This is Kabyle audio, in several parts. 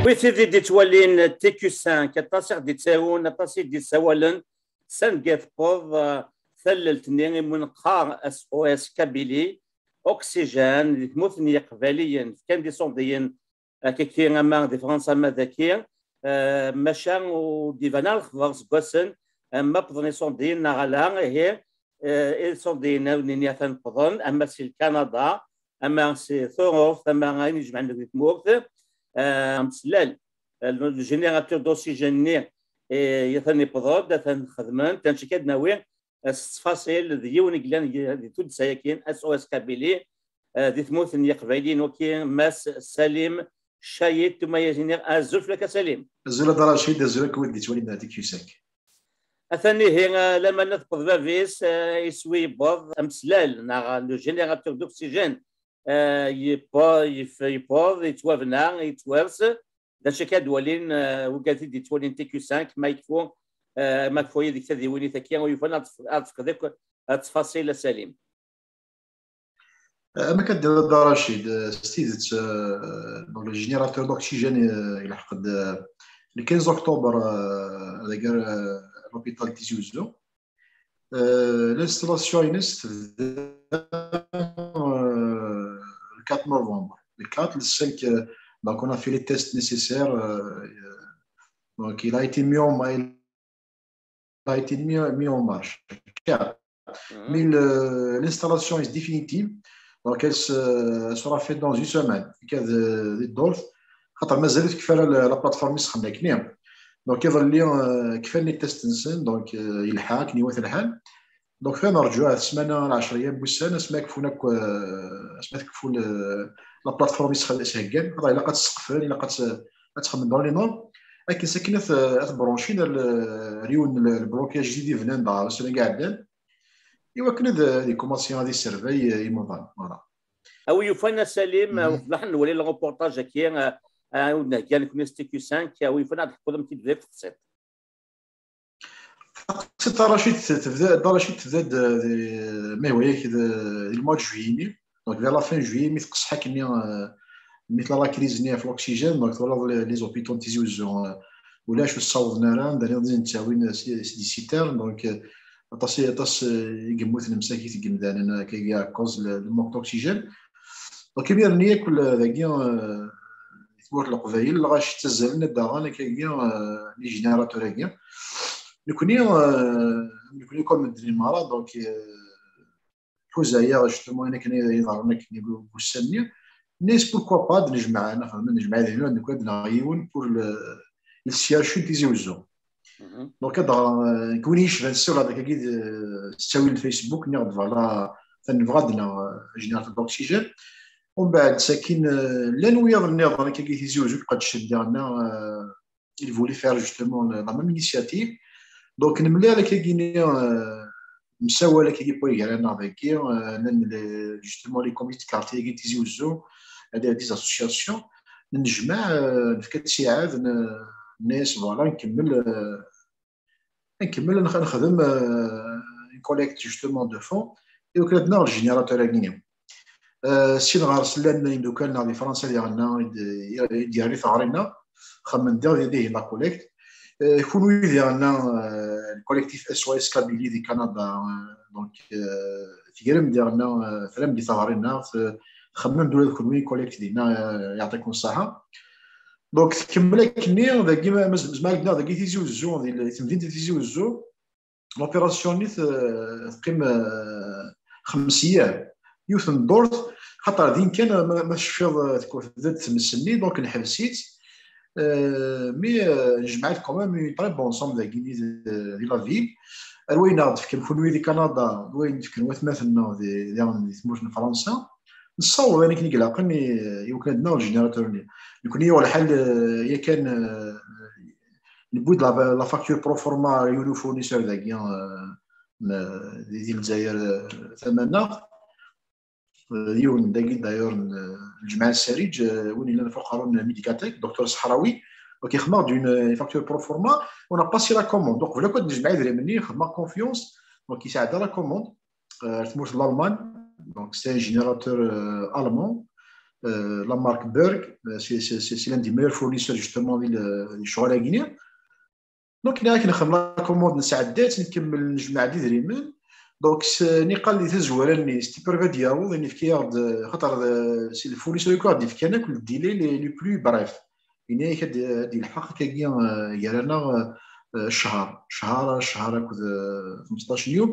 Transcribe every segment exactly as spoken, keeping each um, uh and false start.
Wi tid i d-ittwalin T Q cinq, aṭas i ɣ-d-ittarun, aṭas i d-issawalen, sanda tewweḍ, eh, tallelt-nni i wen-neqqar S O S Kabylie, Oxygène, di tmurt n Yiqbayliyen, fkan-d iṣurdiyen, akkaki ama di Fransa ama daki, eh, maca ur d-iban ara lexbar seg wassen, ama wwḍen iṣurdiyen neɣ ala, ihi, eh, iṣurdiyen ur nini atan wwḍen, ama si Lkanada, ama si Tuṛuft, ama ayen ijemɛen deg tmurt, eh, amslal, eh, le générateur d'oxygène-nni, eh, atan yewweḍ-d, atan xedmen, tanci ad nawi, eh, s ttfaṣil d yiwen i yellan di tuddsa-yaki, S O S Kabylie, eh, di tmurt n Yiqbayliyen, waki Mass Salim Chayed, tuma-yas iniɣ azul fell-ak a Salim. Azul a Dda Racid, azul akk wid d-yettwalin ar T Q cinq. Atan ihi, eh, lamana tewweḍ bab-is, eh, iswi yewweḍ, amslal, neɣ le générateur d'oxygène, eh, yewweḍ, yef-, yewweḍ, yettwabna, yettwers. D acu akka d-walin, eh, wigad i d-yettwalin T Q cinq, ma yekfu, eh, ma kfu yid-k tadiwinit-agi, ur yufan ad tef-, ad tefkeḍ akk, eh, ttfaṣil a Salim. Am akka d-tenniḍ a Dda Racid, eh, s tidet, eh, donc, le générateur d'oxygène, eh, yelḥeq-d, eh, le quinze octobre, eh, deg, eh, l'hôpital Tizi Ouzou. Euh, l'installation-ines tebda, euh, le quatre novembre. Le quatre, le cinq, euh, donc on a fait les tests nécessaires. Euh, euh, donc il a été mis en, il a été mis, mis en marche. Quatre. Mais le, l'installation est définitive. Donc elle, se, elle sera faite dans une semaine. Kad d ddurt, xaṭer mazal ur tekfi ara la, la plateforme i sxedmen akkenni. Donc iḍelli, euh, kfan les tests-nsen, donc, euh, yelḥa akken iwata lḥal. Donc, ad nerǧu ar ssmana, lɛecra n wussan, asmi ad kfun akk, euh, asmi ad tekfu le, la plateforme i s-, i s-heggan. Xaṭer ilaq ad tt-sseqfen, ilaq ad tt-, ad txedmem dans les normes. Akken sakin ad t-, ad t-branchir ar le, ar yiwen n le, le blocage i d-ibnan dɣa ussan-agi iɛeddan. Iwakken ad, ad ikumansi ad iservey, euh, imuḍan. Voilà. A wi yufan a Salim, mhm, weḍlaḥ nwali le reportage-agi, euh, euh, ur d-nhegga nekni s T Q cinq, a wi yufan ad d-teḥkuḍ amek i d-tebda taqsiṭ. Taqsiṭ a Racid tebda, a Racid tebda-d, euh, di, ma yehwa-yak, di, di le mois de juillet-nni. Donc vers la fin juillet, mi tqeṣṣeḥ akkenni, euh, mi tella la crise-nni ɣef l'oxygène, donc twalaḍ les, les hôpitaux n Tizi Ouzou, euh, ulac ur ssawḍen ara, anda nniḍen i d-ttawin s, s dix-huit heures, donc, euh, aṭas, aṭas, euh, i yemmuten msakit n yimdanen, euh, akkagi, à cause le, le manque d'oxygène. Donc imir-nni akk, euh, dagi, euh, di tmurt n Leqbayel, lɣaci ttazzalen ad d-aɣen akkagi, euh, les générateurs-agi. Nekni, euh, nekni comme medden i merra, donc, euh, ḥuzayeɣ justement ayen akken i yeḍran akken deg ussan-nni. Nniɣ-as pourquoi pas ad nejmeɛ, ad nejmeɛ idrimen, ad nekk ad naɣ yiwen pour le, le C H U n Tizi Ouzou. Mhm. Donc ad ɣ-, euh, nekk win i yecban ssiwleɣ-d akkagi d, s ttawil n Facebook, nniɣ-d voilà, atan nebɣa ad naɣ, euh, générateur d'oxygène. Umbeɛd sakin, euh, llan wiyaḍ nniḍen akkagi Tizi Ouzou, qedcen diɣenna, euh, il voulait faire justement la, la même initiative. Donc nemlal akkagi-nni, euh, nemsawal akkagi n waygar-nneɣ dagi, euh, llan les, justement les comités de quartier-agi n Tizi Ouzou, des, des associations, nejmeɛ, euh, nefka-d ttiɛad, n-, nniɣ-as voilà, nkemmel, euh, nkemmel, nx-, nexdem, euh, une collecte justement de fonds, iwakken ad naɣ le générateur-agi. Euh, sin ɣer-s llan imeddukal-nneɣ di Fransa diɣenna i d-, i d-yerra teɣri-nneɣ, xemmen diɣ di, dihin la collecte. Euh, kunwi diɣenna, euh, le collectif S O S Kabylie di Canada, euh, donc, euh, tegrem diɣenna, euh, tram di teɣri-nneɣ, t-, txemmem-d ula d kunwi collecte dinna, euh, yeɛṭikum ṣṣaḥa. Donc tkemmel akkenni, dagi ma, ma z-, zmeɣ ad d-nniɣ dagi Tizi Ouzou, di l-, temdint n Tizi Ouzou, l'opération-nni t-, teqqim, euh, xems ayyam. Yiwet n ddurt, xaṭer din kan ma, ma tecfiḍ, euh, tebda-d tmes-nni, donc neḥbes-itt. Euh, mais, euh, nejmeɛ-d quand même une très bonne somme dagi di, di la ville. Ar wayen aɣ-d-tefkem kunwi di Canada, d wayen d-fken watmaten-nneɣ di, diɣen di tmurt n Fransa. Nessaweḍ ayen akken i ilaqen i, i wakken ad naɣ le générateur-nni. Nekni yuɣ lḥal, euh, yakan, euh, newwi-d la, la facture pro forma ar yiwen n ufournisseur dagi, euh, n, di, di Lezzayer, euh, tamaneɣt. Euh, yiwen dagi d'ailleurs n, euh, Lǧemɛa Ssarij, euh, win yellan ɣef uqerru n Medicatek, docteur Sahrawi. Donc ixdem-aɣ-d une, euh, facture pro forma, on a passé la commande. Donc qbel akk ad nejmeɛ idrimen-nni, ixdem-aɣ confiance, donc yesɛedda la commande, euh, ar tmurt n Lalman, donc c'est un générateur, euh, allemand. la marque Berg, c'est l'un des meilleurs fournisseurs justement di lecɣal-agi-nni. Donc, nekk nexdem la commande, nesɛedda-tt, nkemmel nejmeɛ-d idrimen. Donc, niqal di tazwara-nni, Stepan ad yaweḍ, nefka-yaɣ-d, xaṭer c'est le fournisseur i aɣ-d-yefkan akk le délai le plus bref. Yenna-yak ad d-yelḥeq akkagi gar-aneɣ ccher, ccher, ccher akked xmesṭac n yum.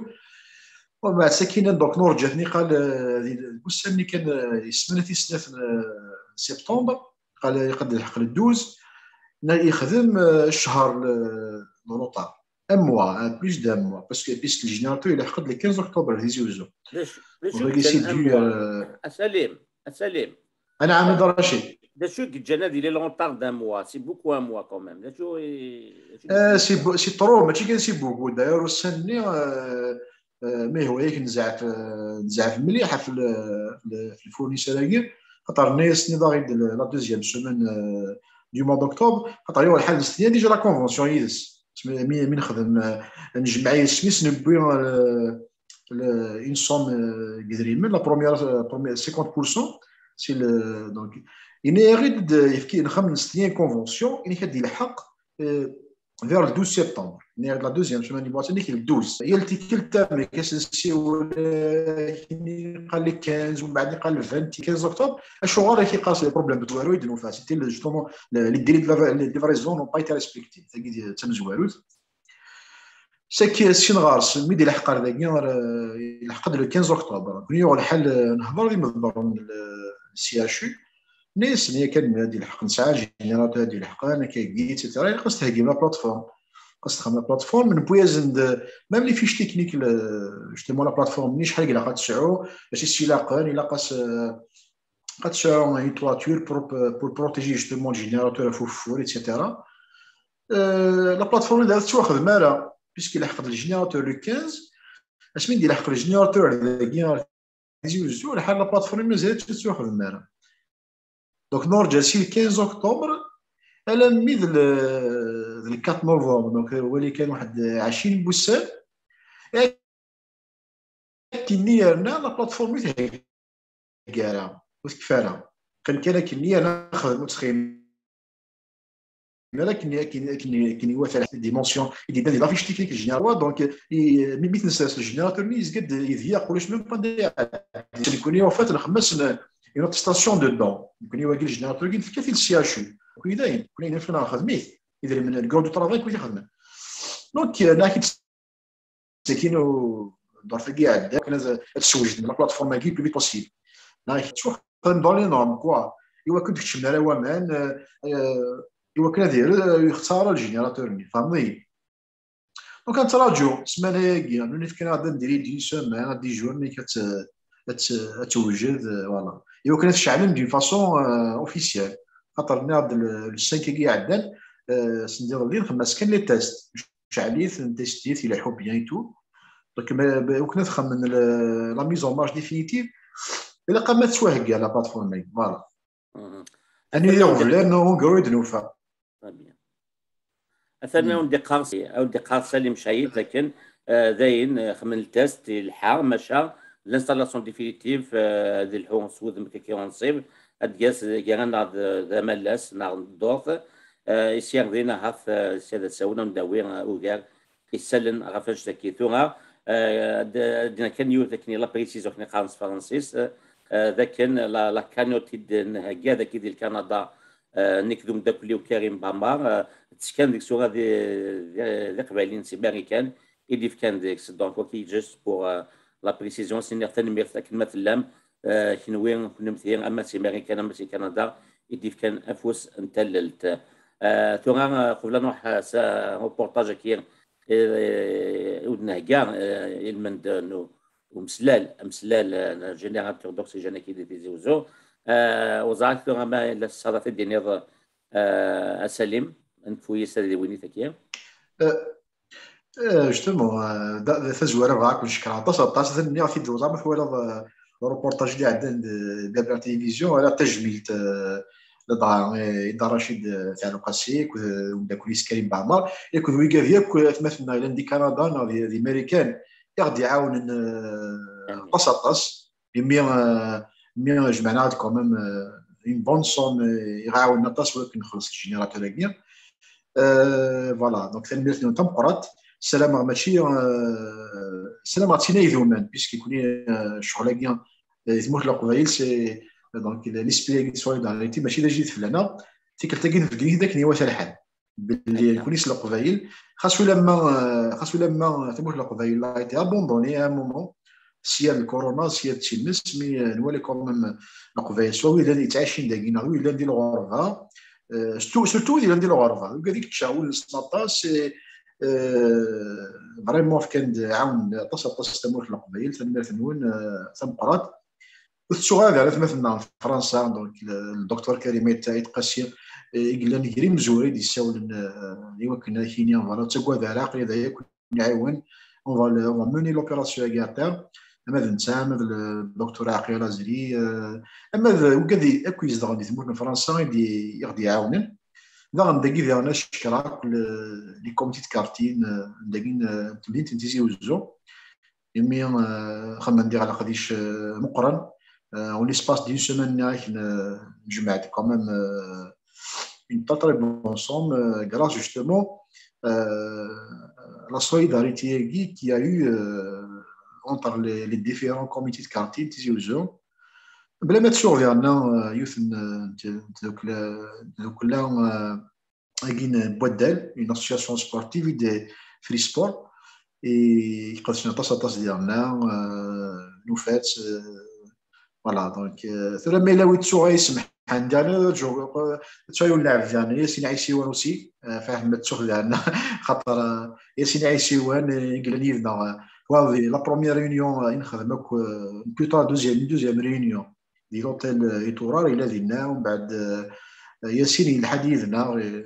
Umbeɛd sakkin, donc, nurǧa-t niqal di ussan-nni kan, ssmana tis snat n septembre, qal ad yelḥeq le douze, yexdem ccher le retard. Un mois, plus d'un mois, parce que puisque le générateur il est le quinze octobre, c'est du. A Salim, a Salim. Anɛam, Rachid. D acu i yeǧǧan ad yili le retard d'un mois? C'est beaucoup un mois quand même. D acu i... C'est trop, mačči kan c'est beaucoup. D'ailleurs, ussan-nni, mais هو ياك نزعف نزعف مليح في في الفورنيسور هاكي. خاطر الناس ني ضاغي la deuxième semaine du mois d'octobre. خاطر هو الحال مستنيه déjà la convention يدس. مي نخدم نجمع يسميس نبوي une somme قدريمن. La première, première cinquante pour cent, c'est le, donc, il est غير يفكي نخمم مستنيه convention. Il est vers le douze septembre. يعني la deuxième semaine du mois, c'est le douze. Il y a le ticket, mais qu'est-ce que c'est, قال لك quinze, ومن بعد قال le vingt, quinze octobre. Acuɣer i qas le problème de Touaroy de nous, c'était justement les délais de livraison n'ont pas été respectés. C'est que ça nous C'est que c'est une race, mais il est le quinze octobre. كنا يوغ الحال نهضر دي مضبر le C H U. ناس ني كان هادي الحق نسعى générateur هادي الحق انا كاكي et cetera. خاص تهاجم la plateforme. خاص تخدم la plateforme من بويزن même les fiches techniques. Justement la plateforme ني شحال قال خاص تسعو باش يسيلاقن الا خاص خاص تسعو une toiture pour protéger justement le générateur à four, et cetera. La plateforme دارت تواخذ مالا puisque لحقت le générateur le quinze. اسمين دي لحق le générateur داكي زوج زوج حال la plateforme مازالت تتواخذ مالا. Donc نرجع سي le quinze octobre على ميد le quatre novembre. Donc هو اللي كان واحد عشرين بوسان. كني يرنا la plateforme تهكارا وتكفارا. كان كان كني انا خدمت خيم لكن لكن لكن لكن هو ثلاث ديمونسيون يدي بان la fiche technique générale. Donc ميت نساس le générateur ني يزقد يذيا قولش même pas. نكوني وفات نخمس une attestation dedans. نكوني واقي le générateur كي نفكر في le C H U. كوني داين كوني نفنا خدميت اذا من le groupe de travail كوني خدمه. Donc ناكي ساكن ودار تاكي عدا كنا تسوجد la plateforme كي plus vite possible. ناكي تشوف dans les normes quoi. ايوا كنت كتشمل على وامان ايوا كنا داير يختار le générateur ني فهمني. Donc كنتراجو السمانه هاكي نولي كنا غادي نديري دي سومان دي جور مي كت كتوجد. Voilà ايوا كنا تشعلن d'une façon officielle. خاطر ناض le cinq كي عدان سندي غادي نخمس كان les tests. شعليت نتيستيت الى حب bien et tout. Donc وكنا نخمن la mise en marche définitive الا قامت توهق la plateforme. Voilà. يعني يوم لا نو غرويد نوفا. Très bien. اثرنا ودي قارس ودي قارس سليم شهيد لكن داين خمن التست الحا ماشا l'installation définitive. ذي الحو سود مكاكي ونصيب ادقاس كيغان ناض ذا مالاس ناض الدوث. يسير دينا هاث سيادة ساونا نداوي اوغار يسالن غفاش ذاكي ثورة. دينا كان يوث كني la précision كني قارن فرنسيس. ذاكن la cagnotte نهجا ذاكي دي الكندا. نكذوم داكلي وكريم بامار تسكان ديك سورة دي قبايلين سي ماريكان. ايدي فكان ديك donc ok juste pour la précision سيني تنميرت اكن ما تلام. كنوي كنمثي اما سي ماريكان اما سي كندا ايدي فكان افوس نتللت. ثورة قبل نروح reportage كي ودنهجا المند ومسلال مسلال générateur d'oxygène كي دي تيزي وزو. وزعت ثورة ما الا الصدفة دينيض. اسليم نكفو يسال دي ويني تكيا. Justement tazwara bɣa كنشكر aṭas aṭas. Nniɣ-t-id uẓar ma twalaḍ le reportage اللي عندنا de la télévision على تجميلت لدار إدار رشيد تاع القاسي ومداكل كريم بعمر ياكد ويقاف ياك ثمثنا إلى دي كندا دي ماريكان يغدي يعاون aṭas aṭas. مي مي جمعنا quand même une bonne somme, iɣ-ɛawnen aṭas wakken nxelleṣ lǧiniratör-agi. Euh, voilà, donc tanemmirt-nwen tameqqrant. Ssarameɣ mačči, euh, ssarameɣ d tin ay idumen, puisque kuni, euh, ccɣel-agi, euh, di tmurt n Leqbayel, c'est, euh, donc, l'esprit-agi de solidarité, mačči d ajdid fell-aneɣ. Tikkelt-agi nbeggen-it-id akken iwata lḥal. Belli nekni s Leqbayel, xas ulamma, euh, xas ulamma tamurt n Leqbayel a été abandonnée à un moment, sya d lkuruna, sya d times, mi, euh, nwala quand même Leqbayel, soit wid llan yettɛicin dagi, neɣ wid llan di lɣerba, euh, surtout, surtout wid llan di lɣerba, ugad i yečča wul-nsen aṭas, et, euh, vraiment fkan-d, ɛawnen aṭas, aṭas tamurt n Leqbayel, tanemmirt-nwen, euh, tameqqrant. Ur tettuɣ ara d atmaten-nneɣ n Fransa, donc, le, le docteur Karim Saïd Qassi, eh, i yellan gar imezwura i d-yessawlen, eh, i wakken ad ak-yini, voilà, ur ttagad ara, aql-i da akk nɛiwen, on va, le- on va mener l'opération-agi à terme, ama d netta, ama d le docteur Aqil Azri, eh, ama d ugad akk yezedɣen di tmurt n Fransa i d- i ɣ-d-iɛawnen. Daɣen dagi diɣen ad cekkreɣ akk le- les comités de quartier n, n dagi n, n temdint n Tizi Uzzu. Imi, euh, xemmen diɣ leqdic, euh, meqqren. Euh, en l'espace d'une semaine, euh, nejmeɛ-d quand même, euh, une très, très bonne somme, euh, grâce justement, euh, la solidarité qui a eu, euh, entre les, les différents comités de quartier de Tizi Ouzou. Bla ma ttuɣ diɣen, euh, yiwet n, n, n tdukla, tdukla, euh, agi n waddal, une association sportive i d Free Sport, i iqedcen aṭas, aṭas diɣenna, euh, nufa-tt, euh, voilà, donc, euh, tura ma yella wi ttuɣ ay semḥan diɣenna, ad ttɛawen lɛeb diɣenna, Yasin Ɛisiwan aussi, euh, fahmet ttuɣ diɣenna, xaṭer, euh, Yasin Ɛisiwan, euh, i yellan yid-neɣ, euh, wa di la première réunion, euh, i nexdem akk, euh, plutôt la deuxième, une deuxième réunion, di l'hôtel, euh, Iturar, yella dinna, umbeɛd, euh, Yasin yelḥa-d yid-neɣ, euh,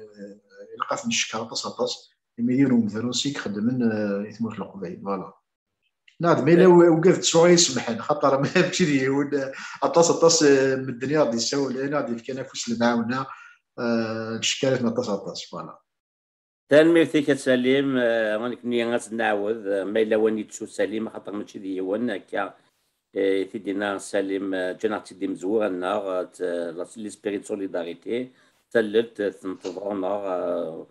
ilaq ad t-neckeṛ aṭas, aṭas, imi d yiwen umdan aussi ixeddmen, euh, i tmurt n Leqbayel, voilà. Neɣ d ma yella u- ugad ttuɣ ay semḥen, xaṭer mačči d yiwen, euh, aṭas, aṭas, euh, medden i ɣ-d-yessawlen, i ɣ-d-yefkan afus n lemɛawna, euh, ttcekkarit-n aṭas, aṭas, voilà. Tanemmirt-ik a Salim, eh, nekni ad tt-nɛawed, eh, ma yella win yettu Salim, axaṭer mačči d yiwen, akka, eh, i t-id-yenna Salim, eh, ǧǧan-aɣ-tt-id imezwura-nneɣ, eh, t-, la- l'esprit de solidarité, tallelt, eh, tenteḍ ɣur-neɣ, eh,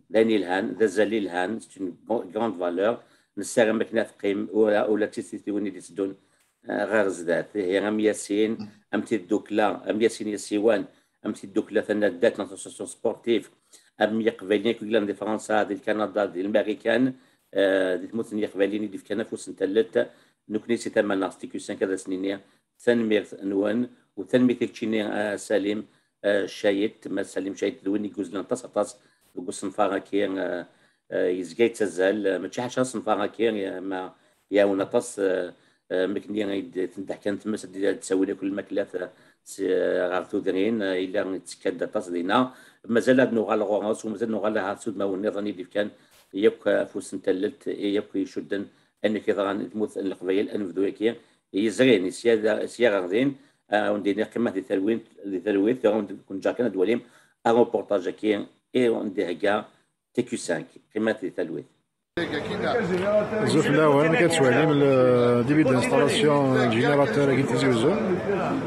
d ayen yelhan, d azal yelhan, c'est une gr- grande valeur, nessaram akken ad teqqim, ula, ula d titiwin i d-iteddun, eh, ɣer zdat. Ihi am Yasin, am tiddukla, am Yasin Yasiwan, am tiddukla tanaddalt, l'association sportive, am Yiqbayliyen akk yellan di Fransa, di Lkanada, di Lmarikan, eh, di tmurt n Yiqbayliyen i d-ifkan afus n tallelt, nekni si tama-nneɣ s T Q cinq ad asen-nini tanemmirt-nwen, u tanemmirt i keččini, eh, Salim, eh, Cayet, ma Salim Cayet d win i yuzzlen aṭas, aṭas deg usenfar-agi, eh, eh, yezga yettazzal, eh, mačči ḥaca asenfar-agi, eh, ma iɛawen aṭas, eh, eh, mi akken i d-, tendeḥ kan tmes ad d-, ad d-ttawin akk lmaklat, eh, s-, eh, ɣer tudrin, eh, yella yettekka-d aṭas dinna. Mazal ad nuɣal ɣur-s, u mazal nuɣal ɣer s udmawen nniḍen i d-ifkan yakk afus n tallelt, yakk icudden ayen akk yeḍran i tmurt n Leqbayel, anebdu-agi yezrin, sya da, sya ɣer din, eh, ad wen-d-iniɣ qqimet di talwit, di talwit, tura ad ken-ǧǧeɣ kan ad twalim aruportaj-agi i wen-d-ihegga T Q cinq, qqimet di talwit. Azul fell-awen, amek ad twalim le début d'installation du générateur-agi n Tizi Uzzu,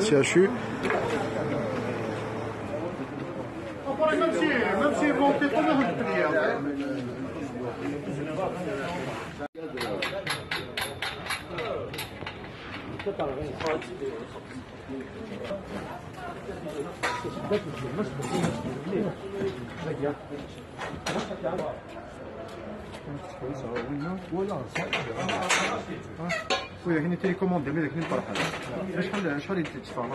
C H U. Voilà, ça. Oui, هنا télécommande، mais هنا الفرحة. شحال، شحال يدفع؟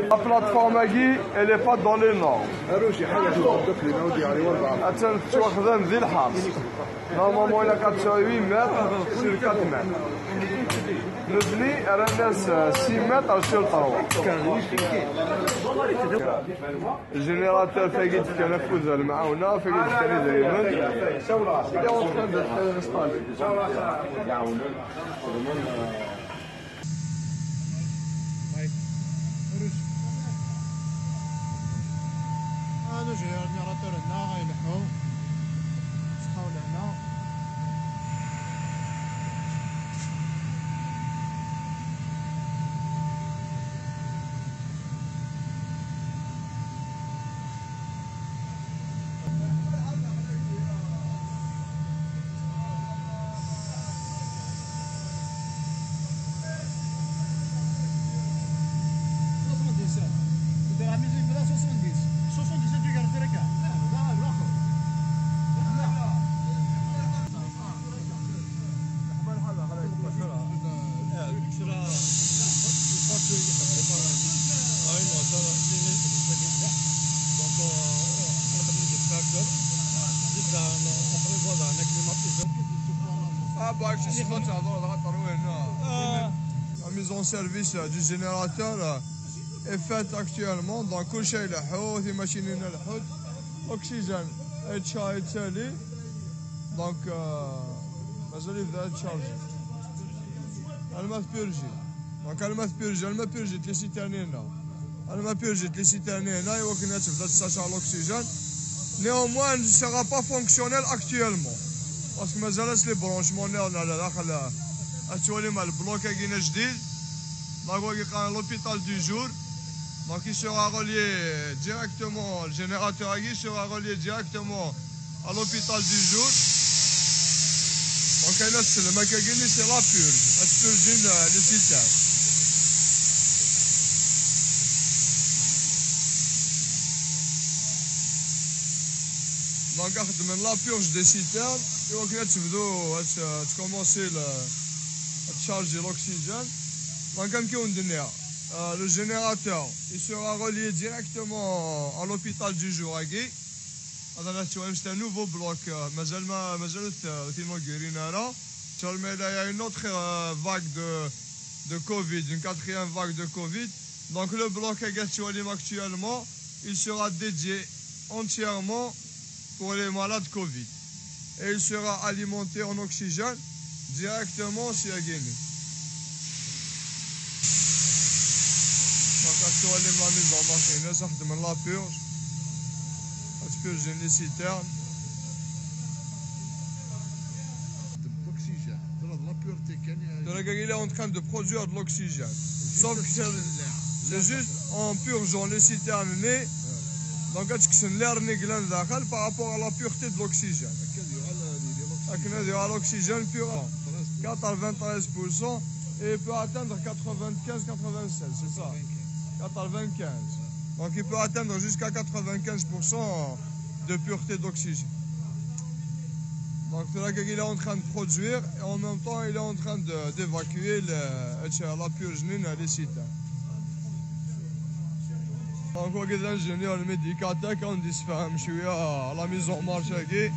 La plateforme-agi, elle est pas dans les normes. Attan tettwaxdam di lḥerṣ. Normalement, ilaq ad tesɛu huit mètres sur quatre mètres. Nutni rran-as, euh, six mètres sur trois. Générateur, tagi d-fkan afud d lemɛawna, tagi d-fkan idrimen. Il est en train d'être installé. Ah, nujhi générateur-nneɣ ileḥḥu. Ṣṣeḥḥa u lehna. Soixante-dix. Soixante-dix. Soixante-dix, tu gardes le cas. Donc, euh, on a des facteurs. Juste là, on, on prévoit là un climatiseur. Ah, bah, je sais pas, ça va, on va trouver, non. La mise en service, euh, du générateur, euh, est faite actuellement. Donc, كلشي يلحو, timacinin lḥut, l'oxygène est chargé. Donc, euh, mazal yebda yettcharji. Alma tpurji. Donc, alma tpurji, alma purjit les citernes-nni. Alma purjit les citernes-nni, i wakken ad tebda tettcharji l'oxygène. Néanmoins, elle ne sera pas fonctionnelle actuellement. Parce que mazal-as les branchements-nni ɣer daxel, ad twalim le bloc-agi ajdid. Donc, wagi qqaren l'hôpital du jour. Donc, il sera relié directement, le générateur-agi sera relié directement à l'hôpital du jour. Donc, là, c'est le mec qui a gagné, c'est la purge. La purge, euh, les citernes. Donc, la purge des citernes, et on va commencer à charger l'oxygène. Donc, comme on dit, euh, le générateur, il sera relié directement à l'hôpital du jour, à Guy. C'est un nouveau bloc, euh, mazal ma, mazal, euh, inauguré, là. Seulement, il y a une autre, euh, vague de, de covid, une quatrième vague de covid. Donc, le bloc qui est actuellement, il sera dédié entièrement pour les malades covid. Et il sera alimenté en oxygène directement si à Guinée. Donc, actuellement, la mise en marche, il y a une sorte de la purge. Parce que j'ai une citerne. L'oxygène, de la, de la pureté, il est en train de produire de l'oxygène. Sauf que c'est, c'est juste en purgeant les citernes, donc, tu as l'air négligé par rapport à la pureté de l'oxygène. Avec l'oxygène pur, quatre-vingt-treize pour cent, et il peut atteindre quatre-vingt-quinze, quatre-vingt-seize, c'est ça. Quatre-vingt-quinze. Donc, il peut atteindre jusqu'à quatre-vingt-quinze pour cent de pureté d'oxygène. Donc, là, il est en train de produire et en même temps, il est en train de, d'évacuer le, la purge, les citernes. Donc, on est ingénieur médical, on dit, c'est pas un monsieur, la mise en marche, ok.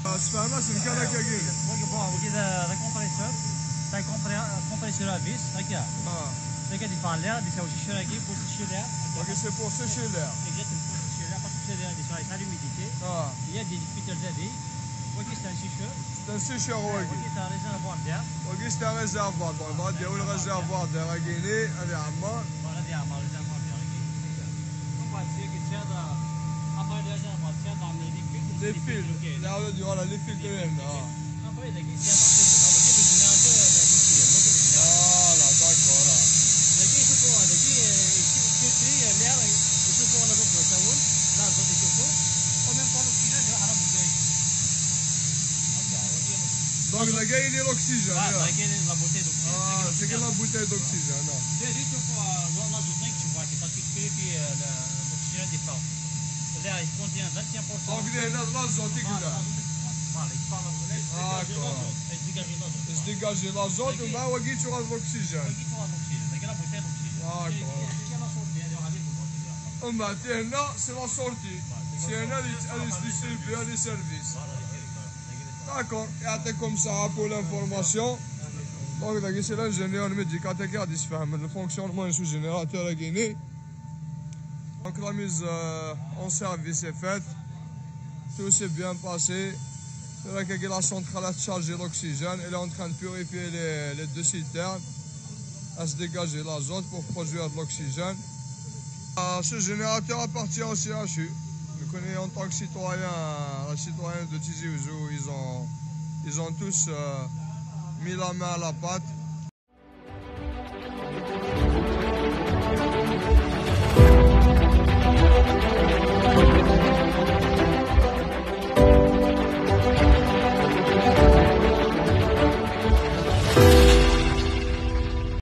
Tessefhem-asen kan akka-agi. Wagi, bon, wagi d, d compresseur. C'est un compré-, compresseur à vis, هكا. Ah. هكا يدفع l'air, يساوي شي شراكي، pour sécher l'air. Wagi, c'est pour sécher l'air. Exactement, pour sécher l'air, parce que c'est l'air, c'est l'humidité. Ah. Il y a des filtres d'avis. Wagi, c'est un sécheur. C'est un sécheur, wagi. Wagi, c'est un réservoir d'air. Wagi, c'est un réservoir. Bon, on va dire le réservoir d'air, wagi, allez, Ammar. Voilà, d'air, réservoir d'air, wagi. On va essayer que c'est, euh, après le réservoir, c'est dans les filtres. Les filtres. Là, on dit, voilà, les filtres, là. Après, il y a qui c'est à partir de là. Vous voyez, le générateur, euh, le générateur. Voilà, d'accord, là. Il y a qui, il faut, il y a qui, euh, qui, qui, euh, l'air, il faut pour l'azote, le chaud, l'azote, il faut. En même temps, l'oxygène, il va à la bouteille. Donc, la gagne l'oxygène, la gagne la bouteille d'oxygène. Ah, c'est que la bouteille d'oxygène, non. C'est juste pour, euh, l'azote, tu vois, c'est parce que tu fais, puis, euh, le, l'oxygène départ. Là, il contient vingt et un pour cent. Donc, il y a l'azote qui est là. Voilà, il part dans le D'accord. Il dégage l'azote. Il se dégage l'azote, mais on va dire l'oxygène. Il part dans l'oxygène. C'est la bouteille d'oxygène. D'accord. C'est la sortie, elle est en allée pour moi. ومن بعد هنا c'est la sortie. C'est هنا اللي اللي distribue les services. D'accord. يعطيكم الصحة pour l'information. Donc, c'est l'ingénieur médical qui a disparu. Le fonctionnement du générateur à Guinée. Donc, la mise euh, en service est faite. Tout s'est bien passé. C'est vrai que la centrale a chargé l'oxygène. Elle est en train de purifier les, les deux citernes. Elle se dégage l'azote pour produire de l'oxygène. Euh, ce générateur appartient au C H U. Je connais en tant que citoyen, un citoyen de Tizi Ouzou, ils ont, ils ont tous euh, mis la main à la pâte.